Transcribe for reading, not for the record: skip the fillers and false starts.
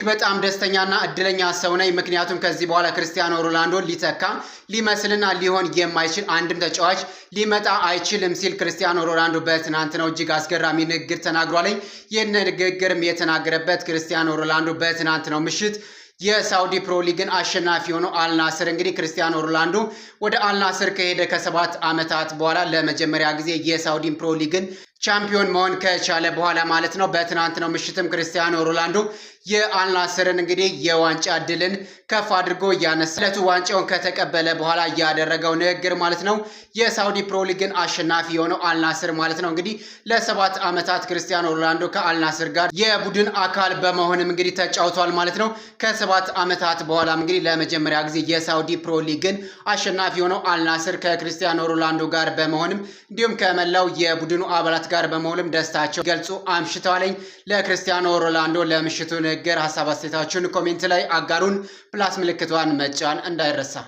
በጣም ደስተኛና እድለኛ ሰው ነኝ። ምክንያቱም ከዚህ በኋላ ክርስቲያኖ ሮናልዶ ሊተካ፣ ሊመስልና ሊሆን የማይችል አንድም ተጫዋች ሊመጣ አይችልም ሲል ክርስቲያኖ ሮናልዶ በትናንትናው እጅግ አስገራሚ ንግግር ተናግሯል። ይህን ንግግርም የተናገረበት ክርስቲያኖ ሮናልዶ በትናንትናው ምሽት የሳውዲ ፕሮ ሊግን አሸናፊ የሆነው አልናስር፣ እንግዲህ ክርስቲያኖ ሮናልዶ ወደ አልናስር ከሄደ ከ7 ዓመታት በኋላ ለመጀመሪያ ጊዜ የሳውዲን ፕሮ ሊግን ቻምፒዮን መሆን ከቻለ በኋላ ማለት ነው። በትናንትናው ምሽትም ክርስቲያኖ ሮናልዶ የአልናስርን እንግዲህ የዋንጫ ድልን ከፍ አድርጎ እያነሳ ዕለቱ ዋንጫውን ከተቀበለ በኋላ ያደረገው ንግግር ማለት ነው። የሳውዲ ፕሮ ሊግን አሸናፊ የሆነው አልናስር ማለት ነው። እንግዲህ ለ7 ዓመታት ክርስቲያኖ ሮናልዶ ከአልናስር ጋር የቡድን አካል በመሆንም እንግዲህ ተጫውቷል ማለት ነው። ከ7 ዓመታት በኋላም እንግዲህ ለመጀመሪያ ጊዜ የሳውዲ ፕሮ ሊግን አሸናፊ የሆነው አልናስር ከክርስቲያኖ ሮናልዶ ጋር በመሆንም እንዲሁም ከመላው የቡድኑ አባላት ጋር በመሆንም ደስታቸው ገልጹ አምሽተዋል። ለክርስቲያኖ ሮናልዶ ለምሽቱ ንግግር ሀሳብ አስተያየታችሁን comment ላይ አጋሩን። Plus ምልክቷን መጫን እንዳይረሳ።